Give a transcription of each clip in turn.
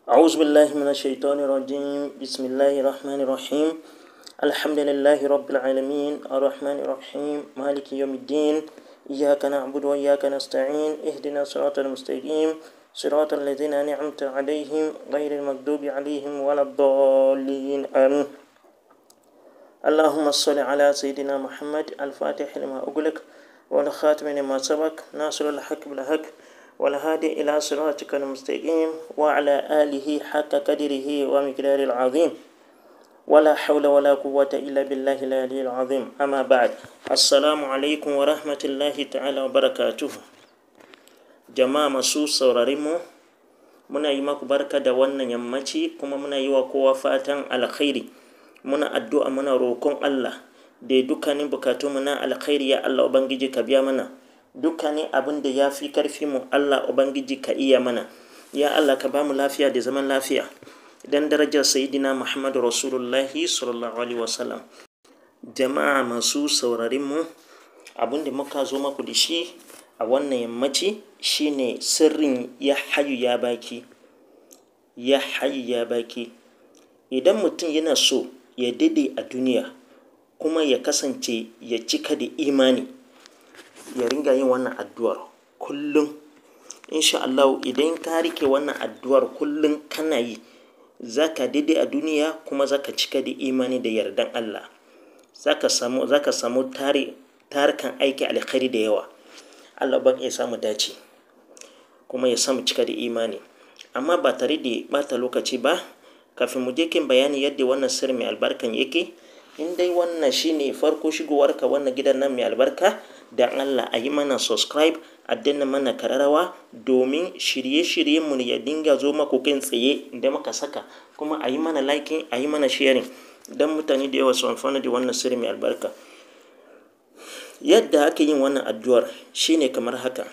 أعوذ بالله من الشيطان الرجيم. بسم الله الرحمن الرحيم. الحمد لله رب العالمين الرحمن الرحيم مالك يوم الدين. إياك نعبد وإياك نستعين. اهدنا الصراط المستقيم صراط الذين أنعمت عليهم غير المغضوب عليهم ولا الضالين، آمين. اللهم صل على سيدنا محمد الفاتح لما أغلق والخاتم لما سبق ناصر الحق بالحق والهادي إلى صراطك المستقيم وعلى آله حق قدره ومقداره العظيم، ولا حول ولا قوة إلا بالله العلي العظيم. أما بعد، السلام عليكم ورحمة الله تعالى وبركاته. Jama'a masu sauraron mu, muna yi maku barka da wannan yammaci, kuma muna yi wa kowa fatan alkhairi. Muna addu'a, muna roƙon Allah da dukkanin bukatunmu na alkhairi. Ya Allah Ubangiji, ka biya mana dukkanin abin da ya fi karfi mu. Allah Ubangiji, ka iya mana. Ya Allah, ka ba mu lafiya da zaman lafiya dan darajar Sayyidina Muhammadu Rasulullahi sallallahu alaihi wasallam. Jama'a masu sauraron mu, abin da muka zo maku da shi a wannan yammaci shine sirrin ya hayu ya baki. Ya hayu ya baki. Idan mutum yana so ya dade a duniya kuma ya kasance ya cika da imani, ya ringa yin wannan addu'ar kullum. Insha Allah, idan ka rike wannan addu'ar kullum kana yi, za ka dade a duniya kuma za ka cika da imani da yardan Allah. Za ka samu tarukan aiki alkhairi da yawa. Allah ban ya samu dace kuma ya samu cika da imani. Amma ba tare da bata lokaci ba, kafin mu je kan bayani yadda wannan sirri mai albarkan yake, in dai wannan shine farko shigowarka wannan gidan nan mai albarka, dan Allah a yi mana subscribe, a danna mana kararrawa domin shirye-shiryenmu ya dinga zo maku kai tsaye idan muka saka, kuma a yi mana liking, a yi mana sharing don mutane da yawa su amfana da wannan sirri mai albarka. Yadda ake yin wannan addu'ar shine kamar haka.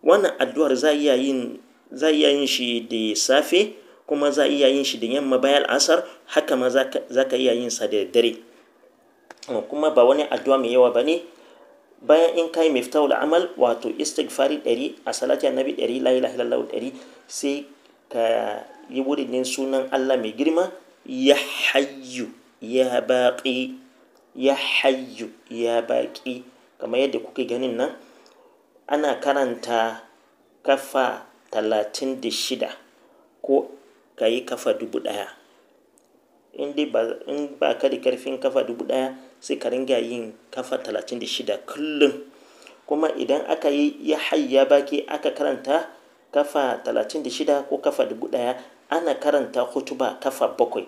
Wannan addu'ar za iya yin shi da safe, kuma za iya yin shi da yamma bayan asar, haka ma za ka iya yin sa da dare. Kuma ba wani addu'a mai yawa ba ne. Bayan in kai miftahul amal, wato istighfari 100, a salati annabi 100, la ilaha illallah 100, sai ka yi wurin sunan Allah mai girma, ya hayyu ya baqi, ya hayyu ya baqi, kamar yadda kuke ganin nan. Ana karanta kafa 36 ko ka yi kafa 1000. In dai ba in ba ka da karfin kafa 1000, sai ka ringa yin kafa 36 kullum. Kuma idan aka yi ya hayya baki, aka karanta kafa 36 ko kafa 1000, ana karanta hutuba kafa 7,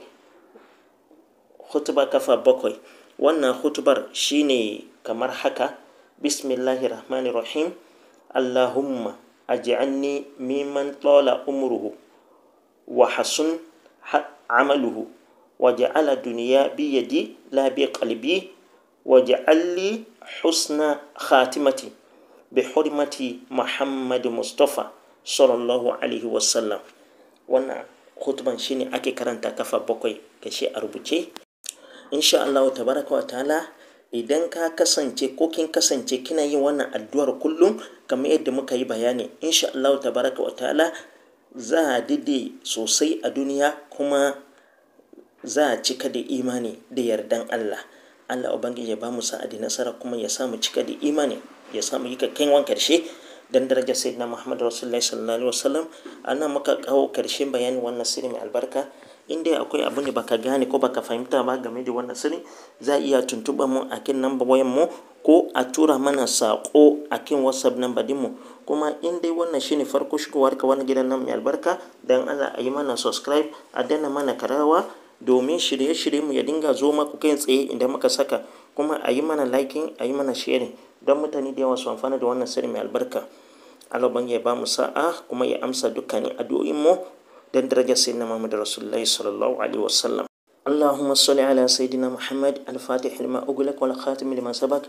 hutuba kafa 7. Wannan hutubar shine kamar haka: bismillahir rahmanir rahim, allahumma aj'alni mimman tala umruhu wa hasun amaluhu wa ja'ala dunya bi yadi la bi qalbi wa ja'al li husna khatimati bi hurmati Muhammad Mustafa sallallahu alaihi wasallam. Wannan hutuban shine ake karanta kafa 7, kashi a rubuce. Insha Allah tabaraka wa ta'ala, idan ka kasance ko kin kasance kina yin wannan addu'ar kullum kamar yadda muka yi bayani, insha Allah tabaraka wa ta'ala za a dade sosai a duniya kuma za a cika da imani da yardan Allah. Allah Ubangiji ya ba mu sa'a da nasara, kuma ya samu cika da imani, ya samu yi kyakkyawan karshe dan darajar Sayyidina Muhammad Rasulullahi sallallahu alaihi wasallam. Ana muka kawo karshen bayanin wannan sirri mai albarka. In dai akwai abin da baka gane ko baka fahimta ba game da wannan sirri, za a iya tuntuɓar mu a kan number wayan mu ko a tura mana saƙo a kan WhatsApp number din mu. Kuma in dai wannan shine farko shigowar ka wannan gidan nan mai albarka, dan Allah a yi mana subscribe, a danna mana kararrawa domin shirye-shirye mu ya dinga zo maku kai tsaye idan muka saka, kuma a yi mana liking, a yi mana sharing don mutane da yawa su amfana da wannan sirri mai albarka. Allah ban ya ba mu sa'a kuma ya amsa dukkanin addu'o'in mu dan darajar Sayyidina Muhammad Rasulullahi sallallahu alaihi wasallam. اللهم صل على سيدنا محمد الفاتح لما أغلق والخاتم لما سبق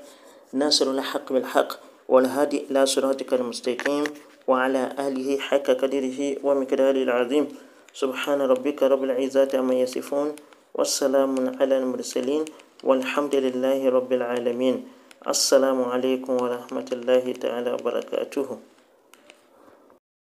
ناصر الحق بالحق والهادي إلى صراطك المستقيم وعلى آله حق قدره ومقداره العظيم. سبحان ربك رب العزة عما يصفون، والسلام على المرسلين، والحمد لله رب العالمين. السلام عليكم ورحمة الله تعالى وبركاته.